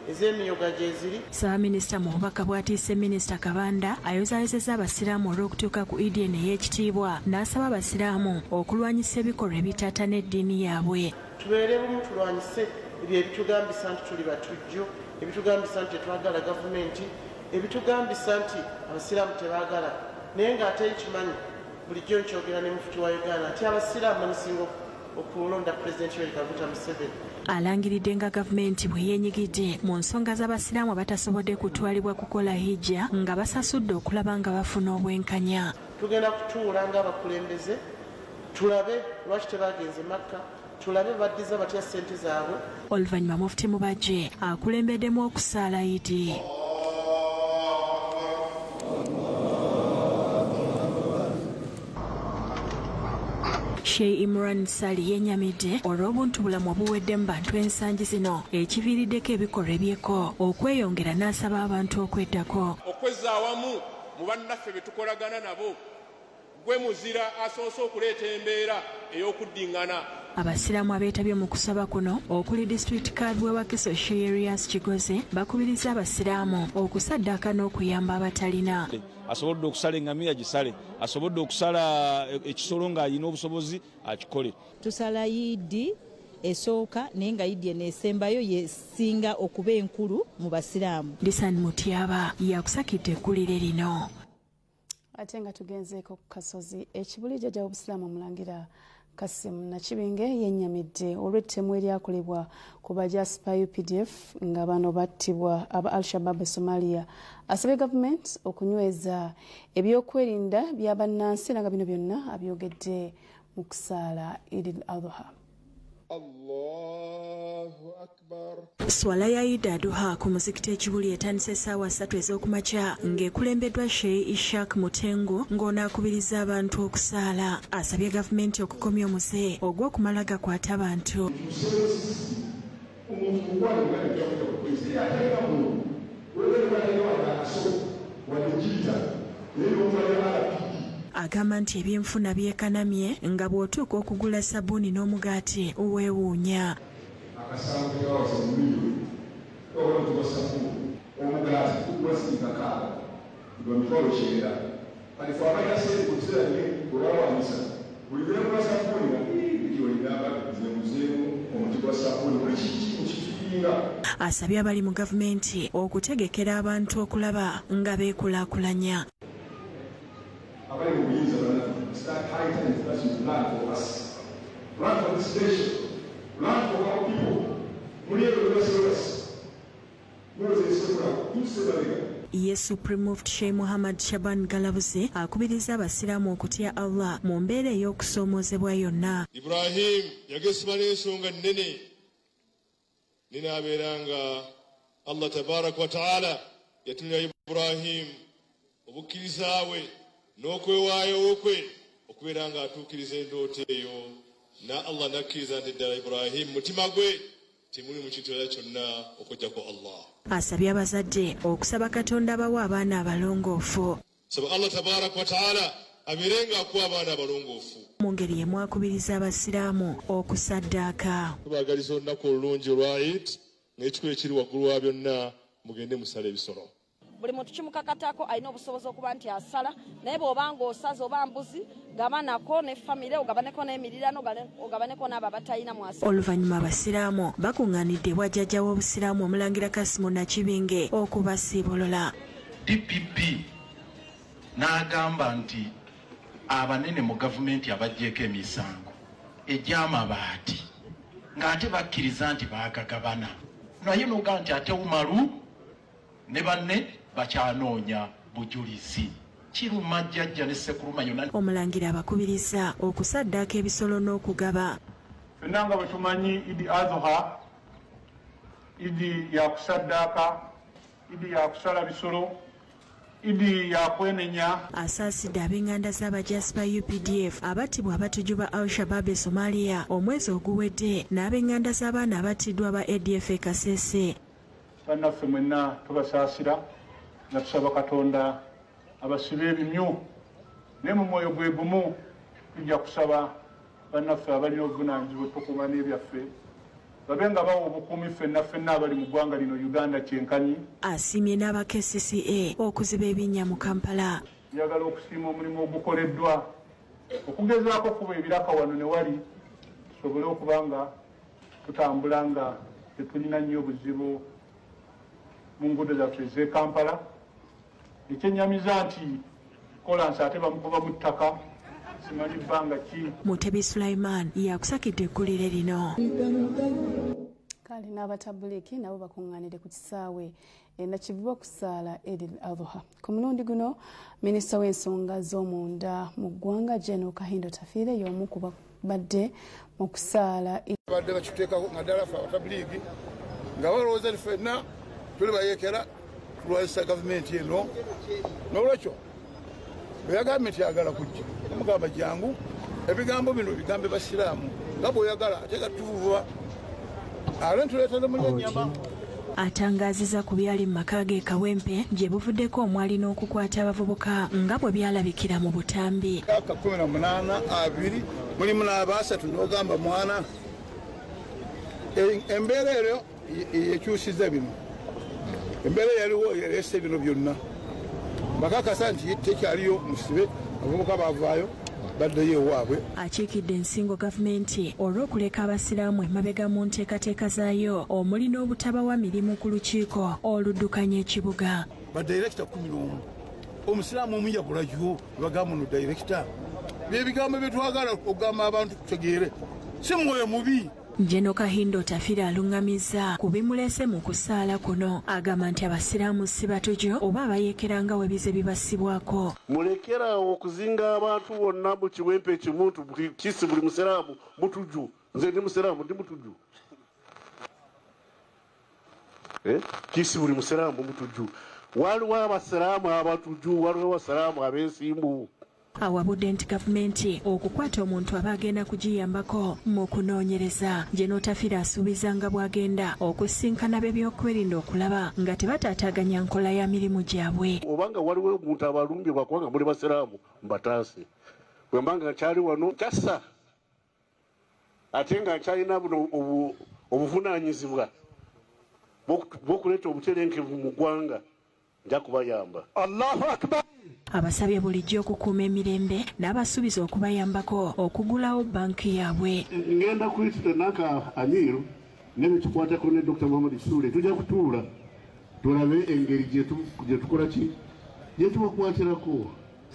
Ez'emiyoga gyeziri. Ssaabaminisita mu bubaka bw'atiise Minisita Kabanda ayozaayozezza abasiraamu olw'okutuuka ku Idi eno ey'ekitiibwa, n'asaba abasiraamu okulwanyisa ebikolwa ebitaataana eddiini yaabwe. Tubeere bumu, tulwanyise ebyo ebitugambisa nti tuli batujju, ebitugambisa nti tetwagala gavumenti, ebitugambisa nti abasiraamu tebaagala, naye ng'ate nkimanyi bulijjo nkyogera ne mufuti wa Uganda nti abasiraamu bamusinga okulonda Pulezidenti Yoweri Kaguta Museveni. Alangiridde nga gavumenti bwe yeenyigidde mu nsonga z'abasiraamu abatasobodde kutwalibwa kukola hijja nga basasudde okulaba nga bafuna obwenkanya. Tugenda kutuula ng'abakulembeze tulabe lwaki tebagenze Makka, tulabe baddiza batya ssente zaabwe. Oluvannyuma Mufti Mubajje akulembeddemu okusaala Idi. Sheikh Imran Ssali yennyamidde olw'obuntubulamu obuwedde mu bantu ensangi zino, ekiviiriddeko ebikolwa eby'ekko okweyongera, n'asaba abantu okweddako. Okwezza awamu mu bannaffe be tukolagana nabo, gwe muzira asoose okuleeta embeera ey'okuddiŋŋana. Abasiraamu abeetabye mu kusaba kuno okuli District Kadhi w'e Wakiso Sheikh Erias Kigozi bakubiriza abasiraamu okusaddaaka n'okuyamba abatalina. Asobodde okusala engamiya gisale, asobodde okusala ekisolo ng'alina obusobozi akikole. Tusala Idi esooka, naye nga Idi eno esembayo yesinga okuba enkulu mu basiraamu. Disan Mutyaba yakusakidde eggulire lino. Ate nga tugenzeeko ku Kasozi, ekibuli jjajja w'obusiraamu Omulangira Kassim Nakibinge yennyamidde olw'ettemu eryakolebwa ku bajaasi ba UPDF nga bano battibwa aba Al-Shabaab e Somalia. Asabye gavumenti okunyweza ebyokwerinda bya bannansi, era nga bino byonna abyogedde mu kusaala Eid al-Adha. Allahu Akbar. Swala ya Eid Adha ku muzikiti ekibuli etandise essaawa 3 ez'okumakya ng'ekulembeddwa Sheikh Ishak Mutengu, ng'ono akubiriza abantu okusaala. Asabye gavumenti okukomya omuze ogw'okumala gakwata abantu. Agamba nti ebyenfuna byekanamye nga bw'otuuka okugula sabbuuni n'omugaati weewuunya. Akasango tekawasa mu miliyoni, oba tugwa sabbuuni, omugaati tugula 6 gwa 90,000. Kati fe abalina ssente ku kiseera ne bwe balwanyisa buli lwengula sabbuuni nga miliyoni namba nze nguzeemu omuti gwa sabbuuni, buli kiki nkifiiringa. Asabye abali mu gavumenti okutegekera abantu okulaba nga beekulaakulanya. Abali mu buyinza bannaffe, start high time that you plan for us, plan for this nation, plan for our people. Muli ebyo byebasobasi muwoza ensekula tuuse mabega. Ye Supreme Mufti Sheikh Muhammad Shaban Galabuzi akubiriza abasiraamu okutya Allah mu mbeera ey'okusoomoozebwa yonna. Ibrahim yagesiba n'ensonga nnene, ninaabeera nga Allah tabaraka wa taala yatunira Ibrahim obukkiriza bwe n'okwewaayo kwe okubeera ng'atuukiriza endooto eyo, na Allah n'akkiriza nti ddala Ibrahim mutima gwe temuli mu kintu kirala kyonna okuggyako Allah. Asabye abazadde okusaba Katonda abawe abaana abalongoofu. Saba Allah tabaraka wa taala abeere ng'akuwa abaana abalongoofu. Mu ngeri y'emu akubiriza abasiraamu okusaddaaka. Tubaagaliza olunaku olulungi olwa Eid, ng'ekikulu ekiri waggulu wa byonna mugende musale ebisolo. Buli muntu kimukakatako alina obusobozi okuba nti asala, naye bw'oba ng'osaza oba mbuzi, gabanako ne famire, ogabaneko n'emirirano, ogabaneko n'abo abatalina mwasi. Oluvannyuma abasiraamu bakuŋŋaanidde ewa jjajja w'obusiraamu Omulangira Kassim Nakibinge okubasiibulula. DPP n'agamba nti abanene mu gavumenti abaggyeko emisango egy'amabaati ng'ate bakkiriza nti baagagabana, naye n'ogamba nti ate Umaru ne banne bakyanoonya bujulizi. Kiruma jjajja ne ssekuluma yonna. Omulangira abakubiriza okusaddaaka ebisolo n'okugaba. Ffenna nga bwe tumanyi Idi Adha, Idi ya kusaddaaka, Idi ya kusala bisolo, Idi ya kwenenya. Asaasidde ab'enganda z'abajaasi ba UPDF abattibwa abatujju ba Al-Shabaab e Somalia omwezi oguwedde n'ab'enganda z'abaana abattiddwa aba ADF e Kasese. Bannaffe mwenna tubasaasira nga tusaba Katonda abasibe ebimyu, naye mu mwoyo gwe gumu tujja kusaba bannaffe abalina obuvunaanyizibwa tukuuma n'ebyaffe Babe nga bawa obukuumi ffenna ffenna abali mu ggwanga lino Uganda kyenkanyi. Asiimye n'aba KCCA okuziba ebinnya mu Kampala. Njagala okusiima omulimu ogukoleddwa okugezaako okuba ebiraka wano ne wali tusobole okuba nga tutambula nga tetulina nnyo buzibu mu nguudo zaffe ez'e Kampala. Ekyennyamiza nti kolansi ate bamukuba mu ttaka simanyi bbanga ki. Mutebi Sulaiman yakusakidde eggulire lino. Kale n'abatabuliiki nabo bakuŋŋaanire ku kisaawe Nakivubo okusaala Eid al-Adha. Ku mulundi guno minisita w'ensonga z'omunda mu ggwanga Gen. Kahinda Otafiire y'omu ku badde mu kusaala. Badde bakituteekako nga ddala ffe abatabuliiki nga balowooza nti ffenna tuli bayeekera tulwanyisa gavumenti eno. N'olwekyo bwe yagambye nti ayagala kujja, namugamba jangu, ebigambo bino bigambe basiraamu nga bw'oyagala ate nga tuvuba ate ntuleeta ne mulya ennyama. Atangaazizza ku byali mu maka ge Kawempe gye buvuddeko omwali n'okukwata abavubuka nga bwe byalabikira mu butambi. Myaka 18 20 mulimu n'abasatu n'ogamba mwana embeera eyo yekyusiza bino, embeera eyaliwo yereese bino byonna. Bakakasa nti tekyaliyo musibe, abavubuka bavaayo baddeyo ewaabwe. Akiikidde ensingo gavumenti olw'okuleka abasiraamu emabega mu nteekateeka zaayo omuli n'obutabawa mirimu ku lukiiko oluddukanya ekibuga. Badirekita 11 omusiraamu omu yabulayo bagamba ono dayirekita. Byebigambo bye twagala okugamba abantu tutegeere, si mwoyo mubi. Gen. Kahinda Otafiire aluŋŋamizza ku bimuleese mu kusaala kuno. Agamba nti abasiraamu si batujo oba abayeekera nga we bize bibasibwako. Mulekeraawo okuzinga abantu bonna mu kiwempe ekimuntu kisi buli musiraamu mutuju. Nze ndi musiraamu ndi mutuju. Kisi buli musiraamu mutuju. Waliwo abasiraamu abatuju, waliwo abasiraamu ab'ensimbu. Awabudde nti gavumenti okukwata omuntu aba agenda kugiyambako mu kunoonyereza. Gen. Otafiire asuubiza nga bw'agenda okusinkana b'ebyokwerinda okulaba nga tebataataaganya nkola ya mirimu gyabwe. Obanga waliwo omuntu abalumbye lwakubanga muli basiraamu mbataase. Bwe mba nga nkyali wano kyassa ate nga nkyalina buno obuvunaanyizibwa bw'okuleeta obutebenkevu mu ggwanga nja kubayamba. Allahu Akbar. Abasabye bulijjo okukuuma emirembe n'abasuubiza okubayambako okugulawo banki yaabwe. Ngenda kuyita Nanka Amiru ne betukwatako ne Dr. Muhammad Sule, tujja kutuula tulabe engeri gye tukola ki gye tubakwatirako.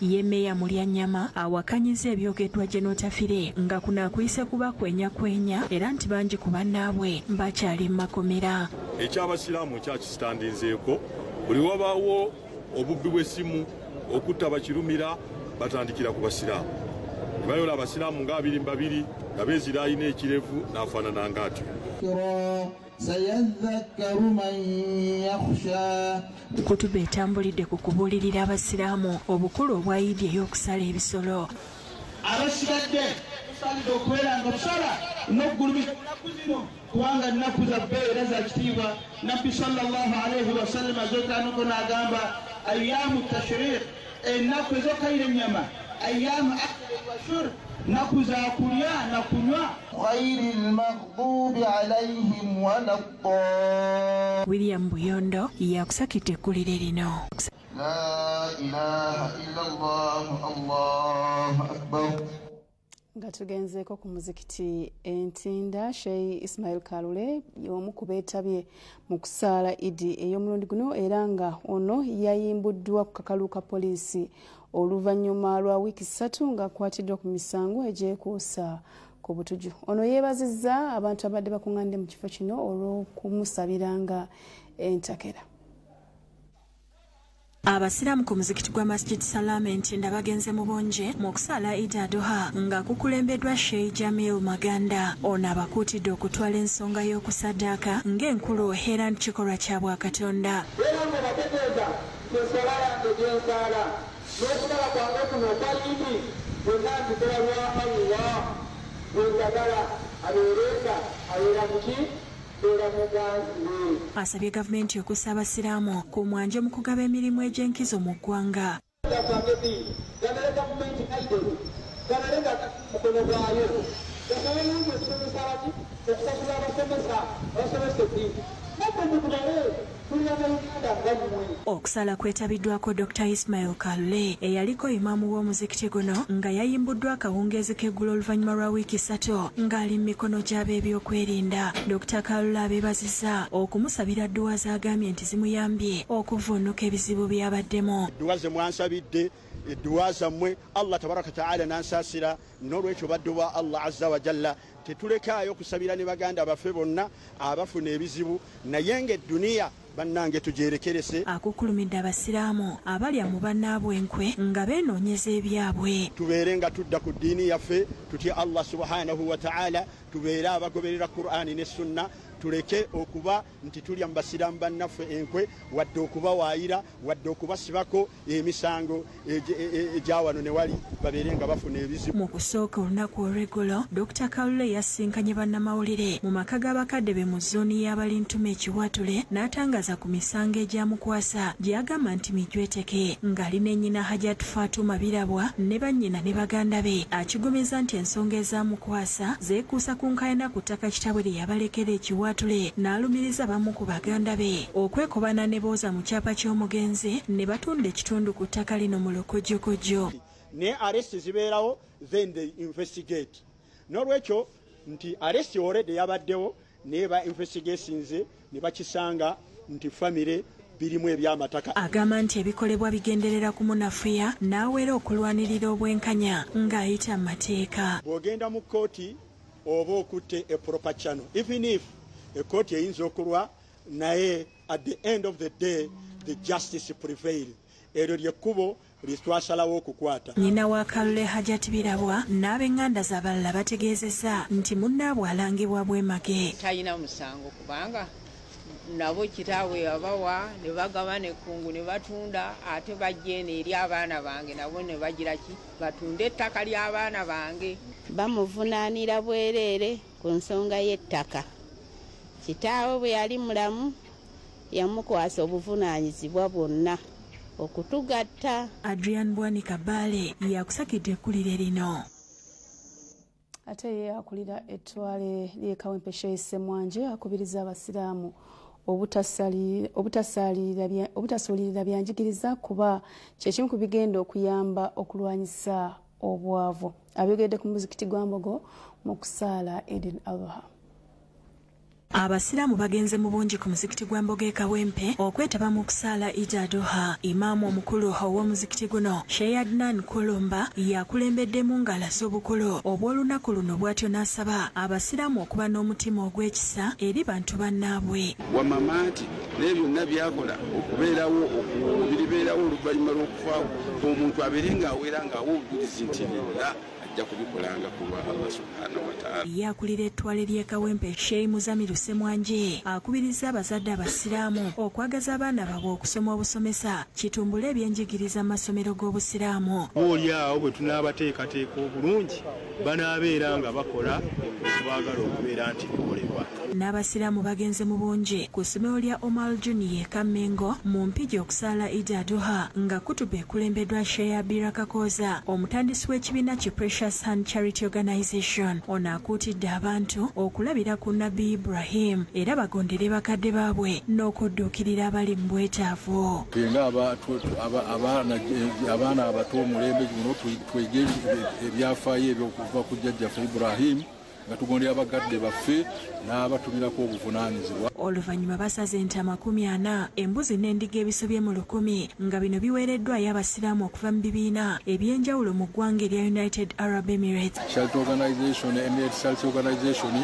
Ye Meeya Mulyanyama awakanyiza ebyogeddwa Gen. Otafiire nga kuno akuyise kuba kwenyakwenya era nti bangi ku bannaabwe bakyali mu makomera. Ekyabasiraamu nkyakisitandinzeeko buli wabaawo obubbi bw'essimu okutta bakirumira batandikira ku basiraamu. Ne bayola abasiraamu nga 22 nga beezira alina ekirevu n'afaanana ng'atyo. Kutuba etambulidde ku kubuulirira abasiraamu obukulu obwa Idi ey'okusala ebisolo. Abasigadde tusaanidde okubeera nga tusala n'okugulumiza ennaku zino kubanga nnaku za bbeeyi era za kitiibwa. Nabbi sallallahu alaihi wasallam azotanako n'agamba ayyamu tashriq, ennaku ez'okukayira ennyama, ayyamu akli wa shurb, nnaku za kulya na kunywa. Ghairil maghdubi alaihim waladdallin. William Buyondo yakusakidde eggulire lino. La ilaha illallah, Allahu akbar. Nga tugenzeeko ku muzikiti Entinda, Sheikh Ismail Kalule y'omu ku beetabye mu kusaala Idi ey'omulundi guno era nga ono yayimbuddwa ku kakalu ka poliisi oluvannyuma lwa wiiki 3 ng'akwatiddwa ku misango egyekuusa ku butuju. Ono yeebazizza abantu abadde bakuŋŋaanidde mu kifo kino olw'okumusabiranga entakera. Abasiraamu ku muzikiti gwa Masjid Salam Entinda bagenze mu bungi mu kusaala Eid Adha nga kukulembeddwa Sheikh Jamil Maganda. Ono abakuutidde okutwala ensonga y'okusaddaaka ng'enkulu era nti kikolwa kya Bwakatonda. Era nga bategeeza nti ensala yange gye nsaala n'okulaba kwange kuno okwa Idi byonna mbikola lwa Allah gwe njagala abeerenga abeera muki. Asabye gavumenti okussa abasiraamu ku mwanje mu kugaba emirimu egy'enkizo mu ggwanga. Gabeere gavumenti gabeere nga mukono gwayo gasobole okusomesa abaki Okusasula abasomesa abasomesa eddiini nabbe mutubale. Okusala kwetabiddwako Dr. Ismail Kalule eyaliko imaamu w'omuzikiti guno nga yayimbuddwa akawungeezi k'eggulo oluvannyuma lwa wiiki 3 ng'ali mu mikono gy'ab'ebyokwerinda. Dr. Kalule abeebazizza okumusabira dduwa z'agambye nti zimuyambye okuvvuunuka ebizibu by'abaddemu. Edduwa ze mwansabidde, edduwa zammwe Allah tabaraka taala n'ansaasira. N'olwekyo baddu ba Allah azza wa jalla, tetulekaayo okusabira ne baganda baffe bonna abafuna ebizibu, naye ng'edduniya bannange tugyerekerese. Akukulumidde abasiraamu abalya mu bannaabwe enkwe nga beenoonyeza ebyabwe. Tubeere nga tudda ku ddiini yaffe, tutye Allah subhanahu wa ta'ala, tubeere abagoberera Qur'ani ne Sunna, tuleke okuba nti tulya mu basiraamu bannaffe enkwe, wadde okubawaayira, wadde okubasibako emisango egya wano ne wali, babeere nga bafuna ebizibu. Mu kusooka olunaku olw'eggulo, Dr. Kalule yasinkanye bannamawulire mu maka g'abakadde be mu zooni y'Abalintume Ekiwatule n'atangaza ku misango egyamukwasa gye yagamba nti mijweteke, ng'ali ne nnyina Hajat Fatuma Birabwa ne bannyina ne baganda be. Akigumiza nti ensonga ezaamukwasa zeekuusa ku nkaayana ku ttaka kitabwe lye yabalekera Ekiwatule, n'alumiriza bamu ku baganda be okwekobana ne booza mu kyapa ky'omugenzi ne batunda ekitundu ku ttaka lino mu lukojjokojjo. Ne arrest zibeerawo, then they investigate. N'olwekyo nti arrest already yabaddewo, naye ba investigations ne bakisanga nti famire birimu ebyamataka. Agamba nti ebikolebwa bigenderera kumunafuya n'awera okulwanirira obwenkanya ng'ayita mu mateeka. Bw'ogenda mu kkooti oba okutte a proper channel, even if ekkooti eyinza okulwa, naye at the end of the day the justice prevail. Eryo lyekkubo lyetwasalawo okukwata. Nnyina wa Kalule Hajat Birabwa n'ab'eŋŋanda z'abalala bategeezezza nti munnaabwe alangibwa bwemage. Talina musango kubanga nabo kitaabwe yabawa ne bagabana ekkungu ne batunda, ate bajja eno eri abaana bange nabo ne bagira ki batunde ettaka ly'abaana bange. Bamuvunaanira bwereere ku nsonga y'ettaka. Kitaawe bwe yali mulamu yamukwasa obuvunaanyizibwa bwonna okutugatta. Adrian Bwanika Bale yakusakidde ekkulire lino. Ate ye akulira ettwale ly'e Kawempe Sheikh Ssemwanje akubiriza abasiraamu obutasuulirira byanjigiriza kuba kyekimu ku bigenda okuyamba okulwanyisa obwavu. Abyogedde ku muzikiti gwa Mbogo mu kusaala Eid al-Adha. Abasiraamu bagenze mu bungi ku muzikiti gwa Mbogo e Kawempe okwetaba mu kusaala Eid al-Adha. Imaamu omukulu ow'omuzikiti guno Sheikh Adnan Kolomba yakulembeddemu ng'alaze obukulu obw'olunaku luno, bw'atyo n'asaba abasiraamu okuba n'omutima ogw'ekisa eri bantu bannaabwe. Wamama nti naye byonna byakola okubeerawo biribeerawo oluvannyuma lw'okufa omuntu abeere ng'aweera ng'awa obujulizi nti era ajja kubikolanga ku lwa Allah subhanahu wa ta'ala. Ye akulira ettwale ly'e Kawempe Sheikh Muzamiru Ssemwanje akubiriza abazadde abasiraamu okwagaza abaana baabwe okusoma obusomesa kitumbule ebyenjigiriza mu masomero g'obusiraamu. Oli awo bwe tunaabateekateeka obulungi banaabeera nga bakola ebyetwagala okubeera nti bikolebwa. N'abasiraamu bagenze mu bungi ku ssomero lya Omar Junior Kammengo mu Mpigi okusaala Eid al-Adha nga kutuba ekulembeddwa Sheikh Abira Kakooza omutandisi w'ekibiina ki Precious Hand Charity Organization. Ono akuutidde abantu okulabira ku Nabbi Ibrahim era bagondere bakadde baabwe n'okudduukirira abali mu bwetaavu. Nga abaana abato omulembe guno twege ebyafaayo ebyokuva ku jjajjaffe Ibrahim nga tugondera abakadde baffe n'abatumirako obuvunaanyizibwa. Oluvannyuma basaze ente 40, embuzi n'endiga ebisobye mu 1000 nga bino biweereddwayo abasiraamu okuva mu bibiina ebyenjawulo mu ggwanga erya United Arab Emirates. Charity Organization, Emirates Charity Organization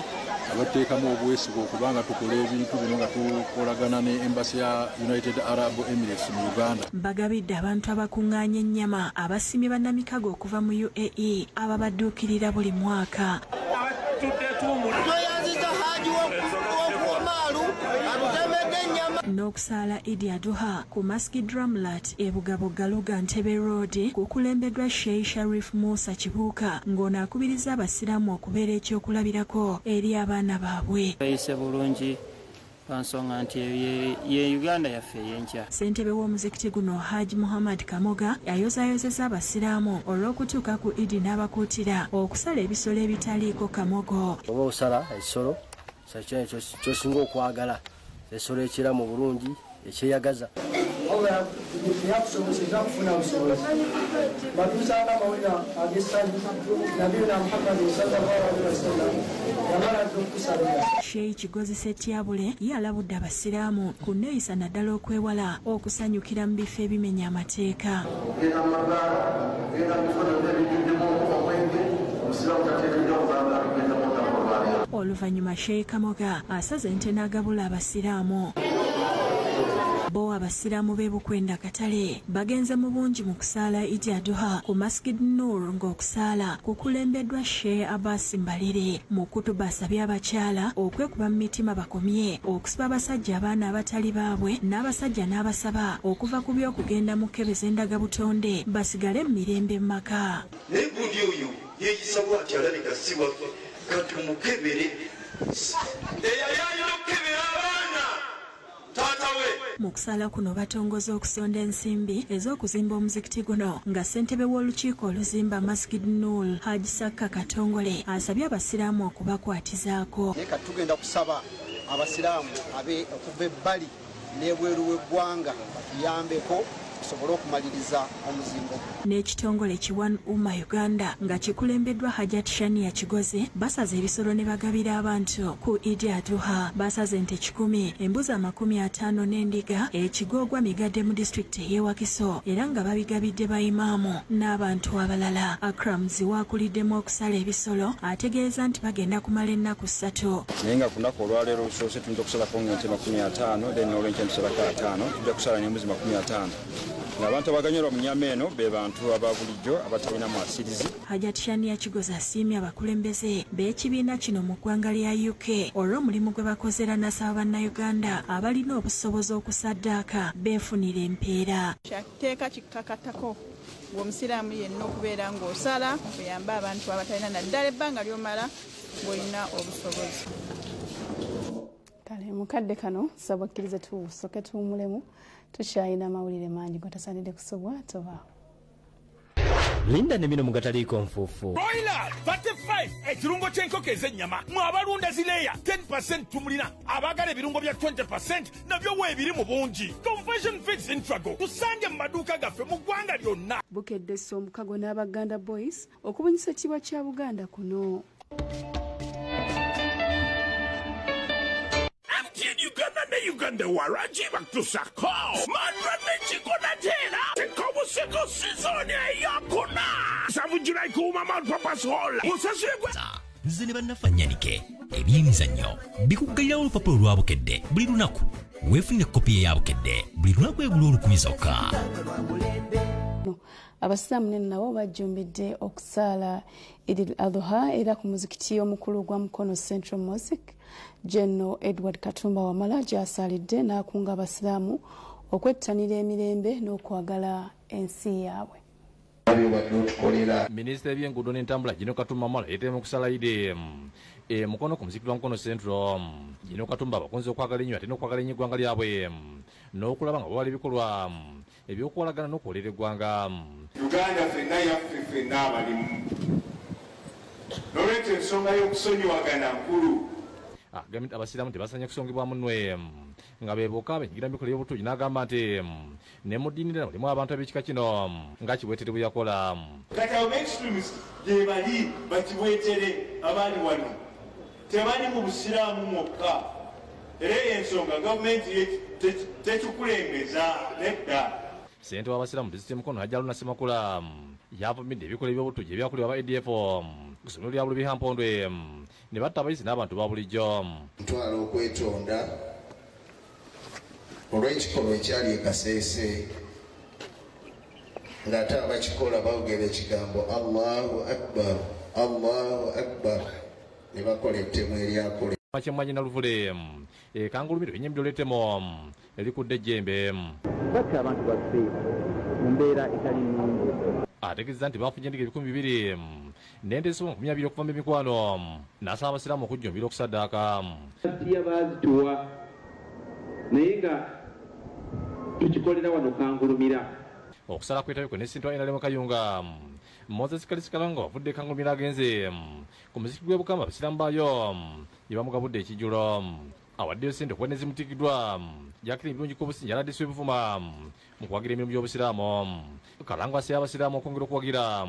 abateekamu obwesige okubanga tukola ebintu bino nga tukolagana ne embassy ya United Arab Emirates mu Uganda. Bagabidde abantu abakuŋŋaanya ennyama abasimye bannamikago okuva mu UAE ababadduukirira buli mwaka. N'okusaala Eid al-Adha ku Masjid Ramlat e Bugabo Galuga Ntebe Road kukulembeddwa Sheikh Sharif Musa Kibuuka ng'ono akubiriza abasiraamu okubeera ekyokulabirako eri abaana baabwe. Bayise bulungi lwansonga nti ye Uganda yaffe ey'enkya. Ssentebe w'omuzikiti guno Hajj Muhammad Kamoga ayozaayozezza abasiraamu olw'okutuuka ku Eid n'abakuutira okusala ebisolo ebitaliiko kamogo. Oba osala ekisolo Kyekyo kyosinga okwagala, esolo ekiramu bulungi ekyeyagaza. Yakusobozesa kufuna busobozi batuusaako amawulire ag'essanyu nabiyuna Muhammadi sallallahu alaihi wasallam yamala dda okukusabira. Sheikh Kigozi Ssetyabule ye alabudde abasiraamu ku nneeyisa naddala okwewala okusanyukira mu bifo ebimenya amateeka. Ogenda mu mabaala, ogenda mu bifo byonna ebijjuddemu omwenge, omusiraamu tateekeddwa kubanga abigendamu olunaku olwaleero. Oluvannyuma Sheikh Kamoga asaze ente n'agabula abasiraamu. Bo abasiraamu b'e Bukwenda Katale bagenze mu bungi mu kusaala Idi Aduha ku Masjid Nur ng'okusaala kukulembeddwa Sheikh Abbas Mbalire. Mu kutuba asabye abakyala okwekuba mu mitima bakomye okusiba abasajja abaana abatali baabwe n'abasajja n'abasaba okuva ku by'okugenda mu kkebeza endagabutonde basigale mu mirembe mu maka. Naye gundi oyo yeeyisa bw'ati alabika si waffe, katumukebere. Eyali alina okukebera abaana taata we. Mu kusaala kuno batongoza okusonda ensimbi ez'okuzimba omuzikiti guno nga ssentebe w'olukiiko oluzimba Masjid Nur Haji Sakka Katongole asabye abasiraamu okubakwatizaako. Naye kati tugenda kusaba abasiraamu okuva ebbali n'ebweru w'eggwanga batuyambeko tusobole okumaliriza omuzimbo. N'ekitongole ki One Ummah Uganda nga kikulembeddwa Hajat Shania Kigozi basaze ebisolo ne bagabira abantu ku Idi Aduha. Basaze ente 100, embuzi 50 n'endiga ekigoogwa Migadde mu disitulikiti ey'e Wakiso era nga babigabidde bayimaamu n'abantu abalala. Akram Ziwa akuliddemu okusala ebisolo ategeeza nti bagenda kumala ennaku 3. Naye nga ku lunaku olwaleero olusoose tuyinza okusalako ng'ente 50, then n'olwenkya tusalako 50, tujja kusala n'embuzi 50. Abantu abaganyulwa mu nnyama eno be bantu aba bulijjo abatalina mwasirizi. Hajat Shania Kigozi asiimye abakulembeze b'ekibiina kino mu ggwanga lya UK olw'omulimu gwe bakoze era n'asaba bannayuganda abalina obusobozi okusaddaaka beefunire empeera. Kyateeka kikkakatako ng'omusiraamu yenna okubeera ng'osala oyambe abantu abatalina naddala ebbanga ly'omala ng'olina obusobozi. Kale mukadde kano nsaba okkirize tusooke tuwummulemu, tukyalina amawulire mangi gotasaanidde kusobwa toba. Linda ne bino mugataliiko nfuufu. Broiler 35 ekirungo ky'enkoko ez'ennyama mwe abalunda zileeya 10% tumulina, abaagala ebirungo bya 20% nabyo weebiri mu bungi. Conversion Feeds Intrago tusange mu maduuka gaffe mu ggwanga lyonna. Bukedde sso omukago n'Abaganda Boys okubunyisa ekitiibwa kya Buganda kuno. Uganda ne Uganda waraji bakutusako mandra nechikonatera tekobuseko sizoni eyokuna 7 July kuuma Mount Papas Hall musasirwe. Nze ne bannaffe ebyemizannyo bikuggalirawo olupapula olwa Bukedde buli lunaku. Weefunire kopi eya Bukedde buli lunaku egula 1000 zokka. Abasiraamu ne nabo bajjumbidde okusaala Idil Adha era ku muzikiti omukulu gwa Mukono Central Mosque General Edward Katumba Wamala gy'asaalidde n'akunga abasiraamu okwettanira emirembe n'okwagala ensi yaabwe. Minisita ebyenguudo n'entambula General Katumba Wamala yeetema okusala Idi Mukono ku muzikiti gwa Mukono Central. General Katumba abakunze okwagala ennyo ate n'okwagala ennyo eggwanga lyabwe n'okulaba nga bawala ebikolwa ebyokuwalagana n'okuwoolera eggwanga. Uganda ffenna yaffe ffenna abalimu. N'olwekyo ensonga y'okusonyiwagana nkulu. Agambye nti abasiraamu tebasaanye kusongebwa munwe nga be bokka abenyigira mu bikolwa eby'obutujju, n'agamba nti ne mu ddiini endala mulimu abantu ab'ekika kino nga Kibwetere bwe yakola. Kati abo extremist gye bali bakibwetere abaali wano tebali mu busiraamu mwokka, era eyo ensonga gavumenti tekikulembeza nedda. Ssentebe w'abasiraamu disitulikiti y'e Mukono Hajji Haruna Ssemakula yavumidde ebikolwa eby'obutujju ebyakolebwa aba ADF ku ssomero lya Bulubiha Mpondwe ne batta abayizi n'abantu ba bulijjo. Ntwala okwetonda olw'ekikolwa ekyali e Kasese ng'ate abakikola boogera ekigambo Allahu Akbar, Allahu Akbar ne bakola ettemu eryakola. Kyemwanyi Naluvule Kangulumiro ennyembiro l'ettemo erikudde ejjembe. Batta abantu baffe mu mbeera etali nnungi. Ategeeza nti bafunye endiga 2000 n'ente ezisoba 20 okuva mu mikwano, n'asaba abasiraamu okujjumbira okusaddaaka. Tiya baazituwa naye nga tukikolera wano Kangulumira. Okusala kwetabyeko ne Ssentebe wa NRM Kayunga Moses Kalisi Kalongo avudde Kangulumira agenze ku muziki gw'e Bukama abasiraamu baayo gye bamugabudde ekijjulo. Awaddeyo ssente okuba ne zimutikiddwa Jacqueline Birungi Kobusinge RDC w'e Buvuma mu kuwagira emirimu gy'obusiraamu. Kalangwa asabye abasiraamu okwongera okuwagira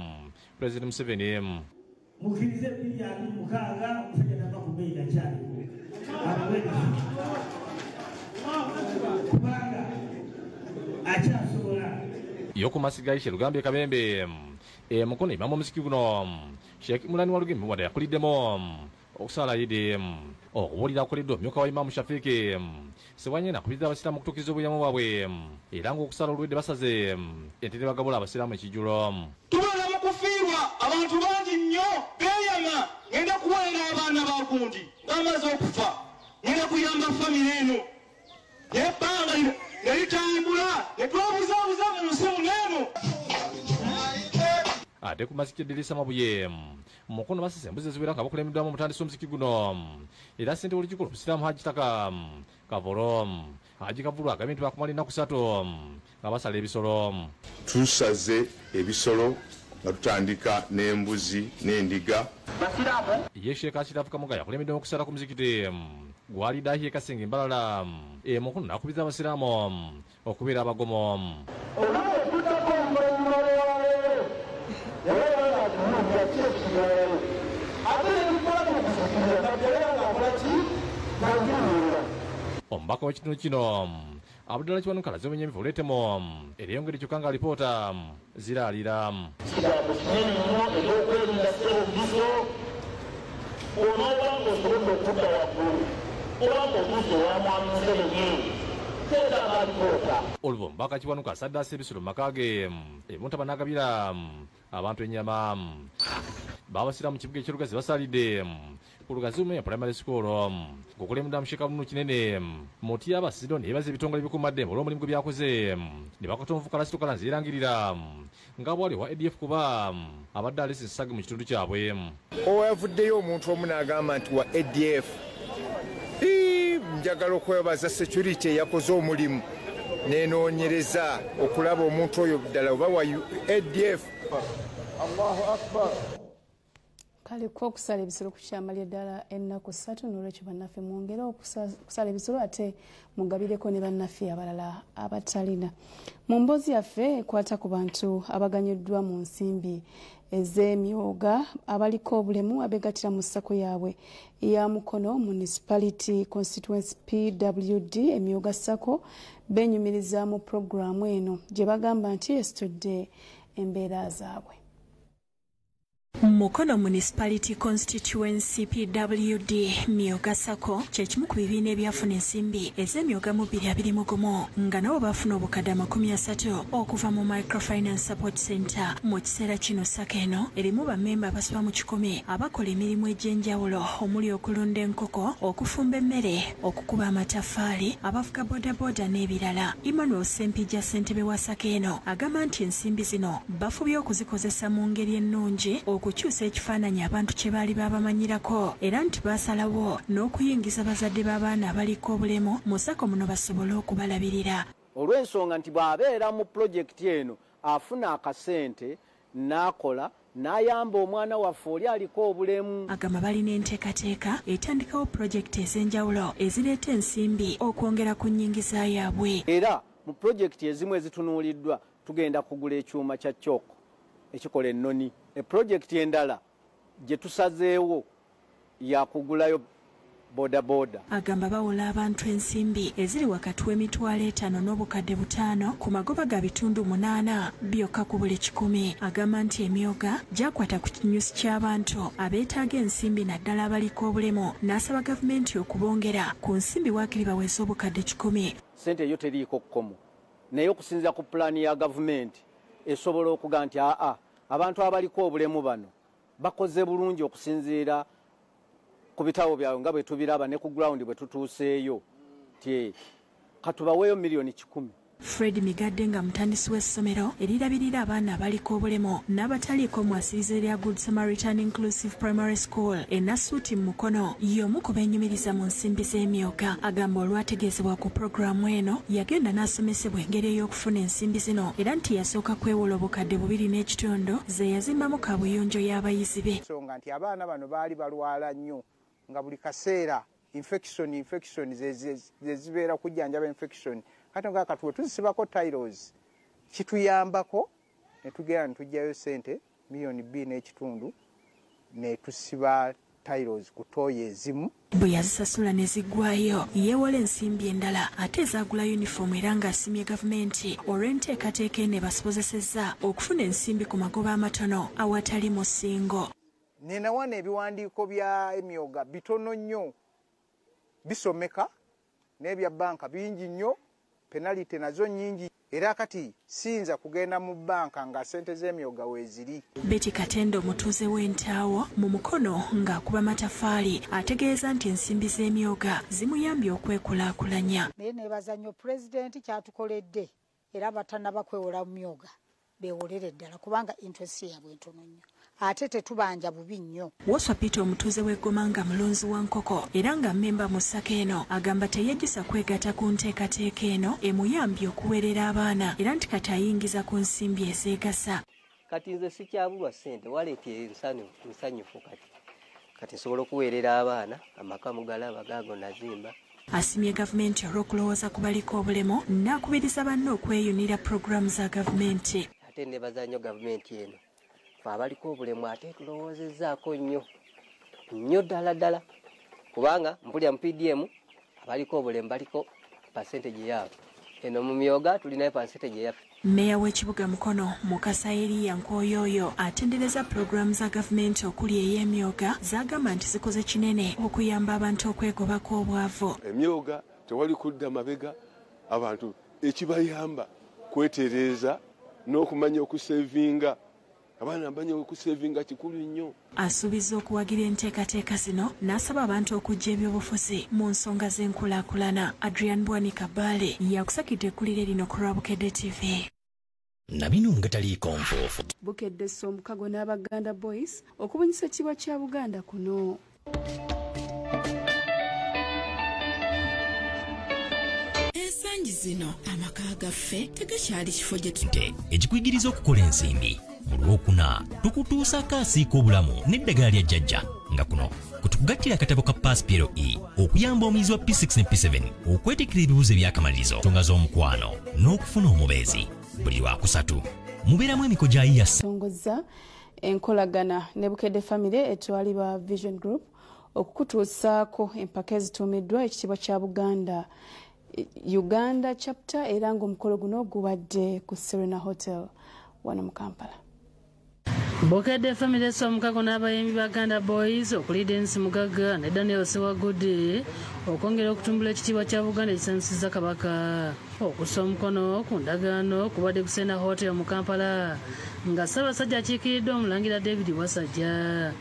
Pulezidenti Museveni. Mukkirize 2026 omusajja tava ku bbeeyi akyaliko kubanga akyasobola. Yokumasiga Aisha Lugambye Kabembe Mukono imamu omuziki guno Sheikh Mulani Walugembe wadde yakuliddemu okusala Idi. Okubuulira akuliddwa omumyuka wa Imaamu Shafiiki Ssewanyana akubiriza abasiraamu okutuukiriza obweyamo bwabwe era ng'okusala olwedde basaze ente ne bagabula abasiraamu ekijjulo. Tubeera mu kufiirwa abantu bangi nnyo beeyama ngenda kuweerera abaana ba gundi ng'amaze okufa, ngenda kuyamba famire eno, naye ebbanga ne litambula ne twebuzaabuza mu nsi muno eno. Ate ku maziki Edirisa Mabuye Mukono basise embuzi eziwera nga bakulembeddwamu omutandisi w'omuziki guno era ssentebe w'olukiiko lw'obusiraamu Haji Taka Kavolo. Haji Kavulu agambye nti bakumala ennaku 3 nga basala ebisolo. Tusaze ebisolo nga tutandika n'embuzi n'endiga. Ye Sheikh Ashirafu Kamoga yakulembeddwamu okusala ku muzikiti gwali Dahiye Kasenge Mbalala. Mukono n'akubiriza abasiraamu okubeera abagomo. Omubaka w'ekitundu kino Abdullah Kiwanuka alaze obwennyamivu olw'ettemu eryeyongera kyokka nga alipoota ziraalira. Kigambo kinene nnyo eby'okwerinda ssebo onooba ng'osobodde okudda waggulu oba ng'otuuse ewa Mwami Museveni kyetaaga alipoota. Olwo omubaka Kiwanuka asaddaasa ebisolo mu maka ge ebuntaba n'agabira abantu ennyama. Babasiraamu mu kibuga eky'Olugazi basalidde ku Lugazi Umea Primary School ng'okulembeddwamu Sheikh Abdul Kinene Muti Abasido ne yeebaza ebitongole ebikuumaddembe olw'omulimu gwe byakoze ne bakwata omuvubuka Lasito Kalanzi yeerangirira nga bw'ali owa ADF kuba abadde aleese ensasage mu kitundu kyabwe. Owavuddeyo omuntu omu n'agamba nti wa ADF. Njagala okwebaza security eyakoze omulimu n'enoonyereza okulaba omuntu oyo ddala oba wa ADF. Allahu Akbar. Kale ko okusala ebisolo kukyamalira ddala ennaku 3, n'olwekyo bannaffe mwongere okusala ebisolo ate mugabireko ne bannaffe abalala abatalina. Mu mboozi yaffe ekwata ku bantu abaganyuddwa mu nsimbi ez'emyoga abaliko obulemu abeegattira mu SACCO yaabwe eya Mukono Municipality Constituency PWD Emyoga SACCO beenyumiriza mu pulogulaamu eno gye bagamba nti esitudde embeera zaabwe. Mukono Municipality Constituency PWD Myoga SACCO kye kimu ku bibiina ebyafuna ensimbi ez'emyoga mu 2021 nga nabo baafuna obukadde 30 okuva mu Microfinance Support Center. Mu kiseera kino SACCO eno erimu bammemba abasoba mu 100 abakola emirimu egy'enjawulo omuli okulunda enkoko, okufumba emmere, okukuba amataffaali, abavuga bodaboda n'ebirala. Emmanuel Ssempijja ssentebe wa SACCO eno agamba nti ensimbi zino bafubye okuzikozesa mu ngeri ennungi okukyusa ekifaananyi abantu kye baali babamanyirako era nti baasalawo n'okuyingiza bazadde b'abaana abaliko obulemu mu SACCO muno basobole okubalabirira. Olw'ensonga nti bw'abeera mu pulojekiti eno afuna akasente n'akola n'ayamba omwana waffe oli aliko obulemu. Agamba balina enteekateeka etandikawo pulojekiti ez'enjawulo ezireeta ensimbi okwongera ku nnyingiza yaabwe. Era mu pulojekiti ezimu ezitunuuliddwa tugenda kugula ekyuma kya kyoko ekikola ennoni. Epulojekiti endala gye tusazeewo yakugulayo bodaboda. Agamba bawola abantu ensimbi eziri wakati w'emitwalo 5 n'obukadde 5 ku magoba ga 8% byokka ku buli 100. Agamba nti emyoga gyakwata ku kinyusi ky'abantu abeetaaga ensimbi naddala abaliko obulemu n'asaba gavumenti okubongera ku nsimbi waakiri baweesa obukadde 100. Ssente eyo teriiko kkomo, naye okusinziira ku pulaani ya gavumenti esobola okuga nti aa abantu abaliko obulemu bano bakoze bulungi okusinziira ku bitabo byabwe nga bwe tubiraba ne ku ground bwe tutuuseeyo, ti katubaweeyo miliyoni 100. Fred Migadde nga mutandisi w'essomero erirabirira abaana abaliko obulemu n'abataliiko mwasiriza erya Good Samaritan Inclusive Primary School e Nasuuti mu Mukono, y'omu ku beenyumiriza mu nsimbi z'emyoga. Agamba olwategeezebwa ku pulogulaamu eno yagenda n'asomesebwa engeri ey'okufuna ensimbi zino, era nti yasooka kwewola obukadde 2.5 ze yazimbamu kabuyonjo y'abayizi be. Ensonga nti abaana bano baali balwala nnyo nga buli kaseera infection zezibeera kujjanjaba infection. Kati nga katuwe tuzisibako tiles kituyambako ne tugenda ne tuggyayo ssente miliyoni 2.5 ne tusiba tiles ku ttooyi ezimu. Bwe yazisasula ne ziggwayo yeewola ensimbi endala ate ezaagula yunifoomu, era ng'asimye gavumenti olw'enteekateeka eno ebasobozesezza okufuna ensimbi ku magoba amatono awatali musingo. Nina wano ebiwandiiko bya emyoga bitono nnyo bisomeka n'ebya bbanka bingi nnyo, penalite nazo nnyingi, era kati siyinza kugenda mu bbanka nga ssente z'emyoga weeziri. Betty Katende omutuuze w'Entaawo mu Mukono ng'akuba matafaali ategeeza nti ensimbi z'emyoga zimuyambye okwekulaakulanya. Naye neebaza nnyo pulezidenti kyatukoledde, era abatannaba kwewola mu myoga beewolere ddala kubanga interest yaabwe ntono nnyo ate tetubanja bubi nnyo. Waswa Peter omutuuze w'Eggoma nga mulunzi wa nkoko era nga mmemba mu SACCO eno agamba teyejjusa kwegatta ku nteekateeka eno emuyambye okuweerera abaana, era nti kati ayingiza ku nsimbi ezeegasa. Kati nze sikyabulwa ssente, waleeti nsanyufu kati nsobola okuweerera abaana, amaka mugalaba gaago nazimba. Asimye gavumenti olw'okulowooza ku baliko obulemu n'akubiriza banne okweyunira pulogulaamu za gavumenti. Ate nebaza nnyo gavumenti eno, fe abaliko obulemu ate tulowoozezzaako nnyo nnyo ddala ddala, kubanga mpulira mu PDM abaliko obulemu baliko percentage yaabwe, eno mu myoga tulinayo percentage yaffe. Mmeeya w'ekibuga Mukono Mukasa Eriya Nkoyoyo atendereza pulogulaamu za gavumenti okuli ey'emyoga z'agamba nti zikoze kinene okuyamba abantu okwegobako obwavu. Emyoga tewali kudda mabega, abantu ekibayamba kwetereeza n'okumanya okusevinga. Abaana bamanya okusevinga kikulu nnyo. Asuubiza okuwagira enteekateeka zino n'asaba abantu okuggya ebyobufuzi mu nsonga z'enkulaakulana. Adrian Bwanika Bbaale yakusakidde ekkulire lino ku lwa Bukedde TV. Nabino nga taliiko nfuufu. Bukedde essa omukago n'Abaganda Boys okubunyisa ekitiibwa kya Buganda kuno. Ensangi zino amaka gaffe tegakyali kifo gye tute ekikuyigiriza okukola ensimbi. Mu Lwokuna tukutuusaako asiika obulamu n'eddagala lya jjajja, nga kuno kutukugattira akatabo ka Pass PLE okuyamba omuyizi wa P6 ne P7 okweteekera ebibuuzo eby'akamalirizo, nsonga z'omukwano n'okufuna omubeezi. Buli Lwakusatu mubeeramu emiko gya IAS. Tongoza enkolagana ne Bukedde Family etwalibwa Vision Group okukutuusaako empaka ezituumiddwa ekitiibwa kya Buganda Uganda chapter, era ng'omukolo guno gubadde ku Serena Hotel wano mu Kampala. Bukedde Family essa omukago n'abayimbi Baganda Boys okuli Denis Mugagga ne Daniel Sewagudde okwongera okutumbula ekitiibwa kya Buganda ekisanyusiza Kabaka. Okussa omukono ku ndagaano kubadde ku Serena Hotel mu Kampala nga Ssaabasajja akiikiriddwa Omulangira David Wasajja.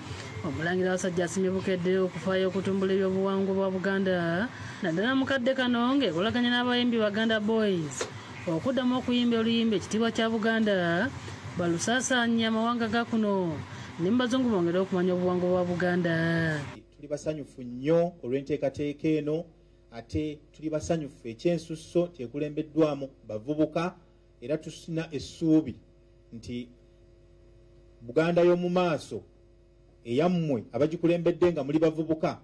Omulangira Wasajja asimye Bukedde okufaayo okutumbula ebyobuwangwa bwa Buganda naddala mu kadde kano ng'ekolaganya n'abayimbi Baganda Boys okuddamu okuyimba oluyimba ekitiibwa kya Buganda balusaasaanya amawanga ga kuno ne mu bazungu bongere okumanya obuwangwa bwa Buganda. Tuli basanyufu nnyo olw'enteekateeka eno, ate tuli basanyufu ekyensusso kyekulembeddwamu bavubuka, era tusina essuubi nti Buganda y'omu maaso eyammwe abagikulembedde nga muli bavubuka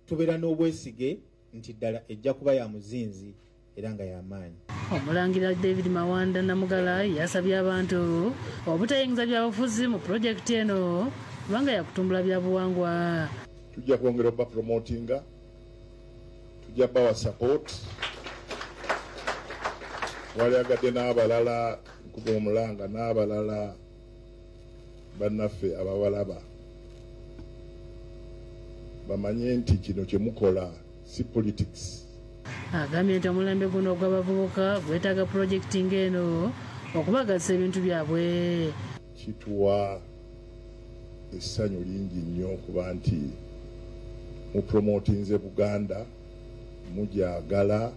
tubeera n'obwesige nti ddala ejja kuba ya muzinzi era nga y'amaanyi. Omulangira David Mawanda Namugala yasabye abantu obutayingiza byabufuzi mu pulojekiti eno kubanga yakutumbula byabuwangwa. Tujja kwongera okubapromotinga, tujja bawa support, wali agadde n'abalala nkuba omulanga n'abalala bannaffe ababalaba bamanye nti kino kye mukola si politics. Agambye nti omulembe guno ogw'abavubuka gwetaaga pulojekiti ng'eno okubagasa ebintu byabwe. Kituwa essanyu lingi nnyo okuba nti mupromotinze Buganda, mugyagala.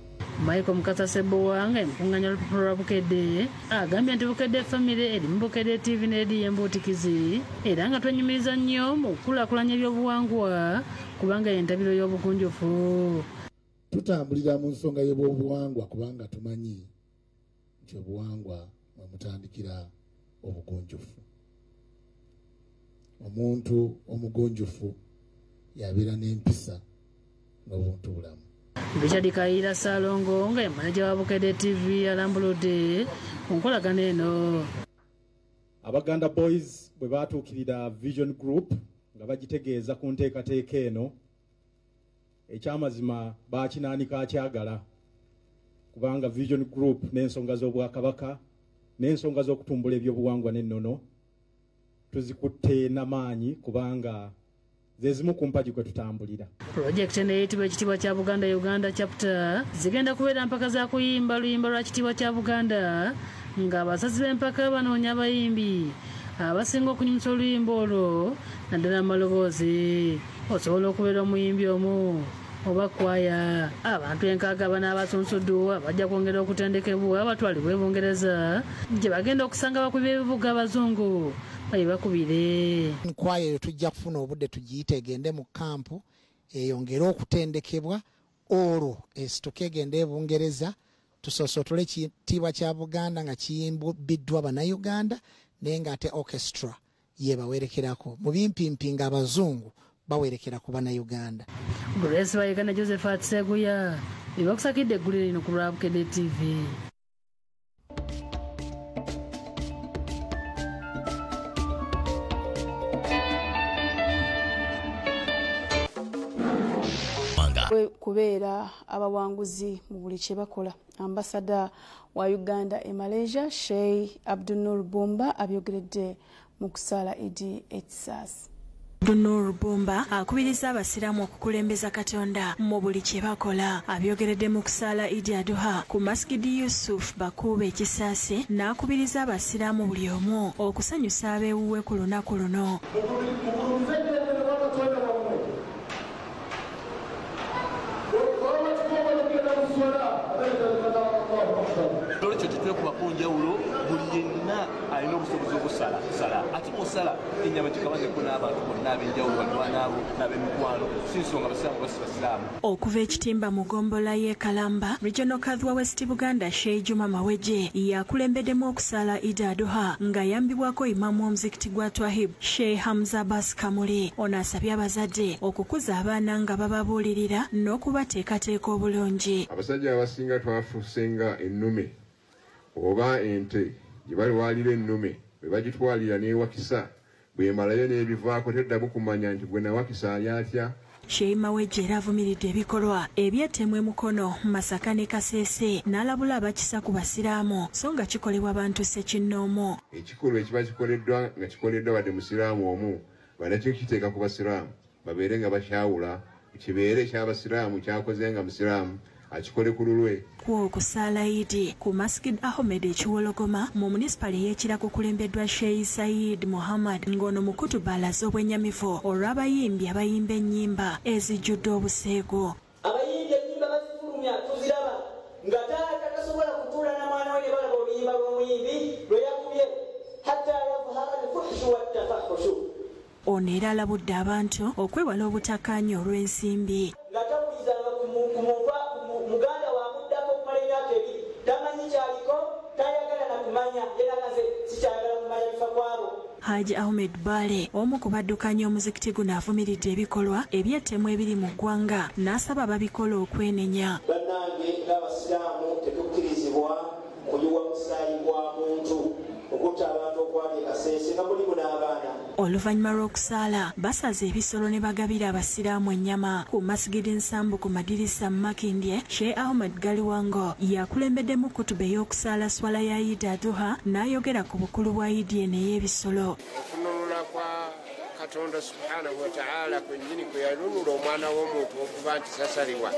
Michael Mukasa Ssebowa nga emukunganya olupapula lwa Bukedde agambye nti Bukedde Family eri mu Bukedde TV ne rediyo embuutikizi era nga twenyumiriza nnyo mu kukulaakulanya ebyobuwangwa kubanga y'entabiro y'obugunjufu. Tutambulira mu nsonga y'ebyobuwangwa kubanga tumanyi nti obuwangwa mwe mutandikira obugunjufu. Omuntu omugunjufu yabeera n'empisa n'obuntu bulamu. Richard Kayiira Ssalongo nga ye maneja wa Bukedde TV alambuludde ku nkolagana eno. Abaganda Boys bwe baatuukirira Vision Group nga bagitegeeza ku nteekateeka eno, ekyamazima baakinaanika akyagala kubanga Vision Group n'ensonga z'Obwakabaka n'ensonga z'okutumbula ebyobuwangwa n'ennono tuzikutte n'amaanyi kubanga zezimu ku mpagi kwe tutambulira. Pulojekiti eno eyitibwa Ekitiibwa kya Buganda Uganda Chapter zigenda kubeera mpaka za kuyimba luyimba lwa Kitiibwa kya Buganda ng'abasazi b'empaka banoonya abayimbi abasinga okunyumisa oluyimba olwo naddala mu maloboozi. Osobola okubeera omuyimbi omu oba kwaya. Abantu 60 n'abasunsuddwa bajja kwongera okutendekebwa batwalibwe e Bungereza gye bagenda okusanga abakubi b'ebivuga abazungu babibakubire. Nkwaya eyo tujja kufuna obudde tugiyite egende mu kampu eyongere okutendekebwa olwo esituke egende e Bungereza tusoosotole ekitiibwa kya Buganda nga kiyimbiddwa Bannayuganda naye ng'ate orchestra yebawerekerako mu bimpimpi ng'abazungu bawerekera ku Bannayuganda. Grace Bayigana Josephat Sseguya ebakusakidde eggulire lino ku lwa Bukedde TV. Kubeera abawanguzi mu buli kye bakola. Ambasada wa Uganda e Malaysia Sheikh Abdunur Bumba abyogeredde mu kusaala Idi Ekisaasi. Abdunur Bumba akubiriza abasiraamu okukulembeza Katonda mu buli kye bakola. Abyogeredde mu kusaala Idi Aduha ku Masjid Yusuf Bakuube Ekisaasi n'akubiriza abasiraamu buli omu okusanyusa abeewuwe ku lunaku luno. Olwekyo tetwekubako njawulo, buli yenna alina obusobozi obusala sala ate bw'osala ennyama gikabanyeko n'abantu bonna ab'enjawulo balirwanaabo n'ab'emikwano, si nsonga basiraamu oba si basiraamu. Okuva ekitimba mu ggombolola y'e Kalamba, Regional Kadhi wa West Buganda Sheikh Juma Maweje yakulembeddemu okusaala Idi Aduha ng'ayambibwako imaamu w'omuzikiti gwa Twahib Sheikh Hamza Abbas Kamuli. Ono asabye abazadde okukuza abaana nga bababuulirira n'okubateekateeka obulungi. Abasajja abasinga twafuuse nga ennume oba ente gye balwalira ennume bwe bagitwalira n'ewakisa bw'emalayo n'ebivaako teddamu kumanya nti gwe nawakisa ali atya. Sheikh Maweje era avumiridde ebikolwa ebyettemwa e Mukono, Masaka ne Kasese n'alabula abakisa ku basiraamu so nga kikolebwa bantu ssekinnoomu. Ekikolwa ekiba kikoleddwa nga kikoleddwa wadde musiraamu omu banakyo kiteeka ku basiraamu babeere nga bakyawula kibeere eky'abasiraamu kyakoze nga musiraamu akikole ku lulwe. Ku okusaala Idi ku Masjid Ahmed Ekiwologoma mu munisipaali y'Ekira kukulembeddwa Sheikh Said Muhammad ng'ono mu kutuba alaze obwennyamivu olw'abayimbi abayimba ennyimba ezijjudde obuseegu. Abayimbi ennyimba bazifulumya tuziraba nga taata tasobola kutuula na mwana we ne balaba oluyimba lw'omuyimbi lwe yakubye hatta yadhhara al-fuhshu wat-tafahhushu. Ono era alabudde abantu okwewala obutakkaanya olw'ensimbi. Nga tawulizanga ku muntu muganda wamuddako okumala emyaka 2 tamanyi kyaliko tayagala na kumanya era nze sikyagala kumanya bifa kwabo. Haji Ahmed Bale omu ku baddukanya omuzikiti guno avumiridde ebikolwa eby'ettemu ebiri mu ggwanga n'asaba ababikola okwenenya. Bannange ng'abasiraamu tetukkirizibwa kuyiwa musaayi gwa muntu okutta abantu okwali e Kasese nga mulimu n'abaana. Oluvannyuma lw'okusaala basaze ebisolo ne bagabira abasiraamu ennyama ku Masjid Nsambu ku madirisa Makindye. Sheikh Ahmed Galiwango yakulembeddemu kutuba ey'okusaala swala ya Idi Aduha n'ayogera ku bukulu bwa Idi eno ey'ebisolo. Okununula kwa Katonda subhanahu wa ta'ala kwennyini kwe yanunula omwana w'omuntu okuba nti sasalibwa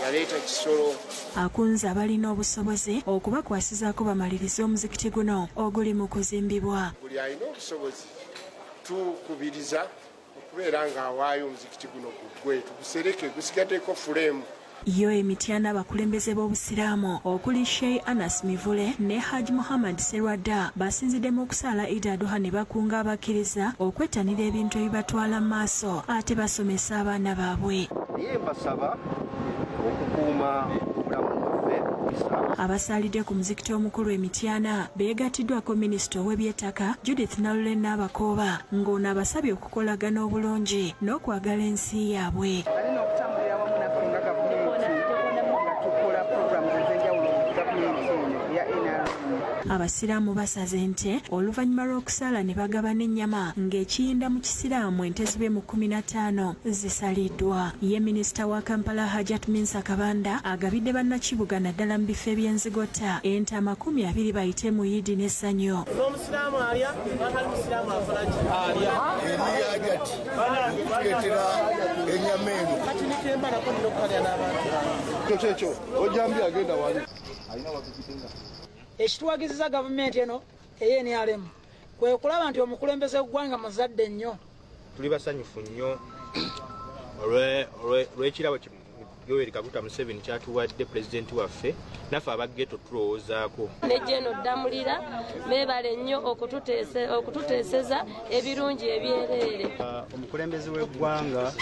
yaleeta kisolo. Akunze abalina obusobozi okubakwasizaako bamalirize omuzikiti guno oguli mu kuzimbibwa. Buli alina obusobozi tukubiriza okubeera ng'awaayo omuzikiti guno guggwe tugusereke gusigaddeko fuleemu Yo emityana abakulembeze b'obusiraamu okuli Sheikh Anas Mivule ne Hajj Muhammad Serwadda basinzidde mu kusaala Eid Adha ne bakunga abakkiriza okwettanira ebintu ebibatwala mu maaso ate basomesa abaana baabwe. Naye mbasaba okukuuma obulamu bwaffe. Abasaalidde ku muzikiti omukulu emityana beegatiddwako minisita ow'ebyettaka Judith Nalule Nabakooba ng'ono abasabye okukolagana obulungi n'okwagala ensi yaabwe. Abasiraamu basaze ente oluvannyuma lw'okusaala ne bagabana ennyama ng'ekiyinda mu kisiraamu ente zibe mu 15 zisaliddwa. Ye minisita wa Kampala Hajat Minsa Kabanda agabidde bannakibuga naddala mu bifo eby'enzigota ente 20 bayite mu Yidi n'essanyu. N'omusiraamu alya, n'atali musiraamu akola ki? Alya. Eri Hajat okutuleetera ennyama eno. Kati nikembalako nina okukalya n'abantu. Ekyo kyekyo, ojjambi agenda wali. Ekituwagizza gavumenti eno ey'NRM kwe kulaba nti omukulembeze w'eggwanga muzadde nnyo. Tuli basanyufu nnyo olw'ekirabo Yoweri Kaguta Museveni kyatuwadde pulezidenti waffe, naffe abageto tulowoozaako. Ne Jeno Ddamulira beebale nnyo okututeeseza ebirungi ebyereere. Omukulembeze w'eggwanga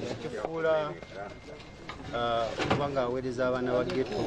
yakifuula kubanga aweereza abaana ba ghetto.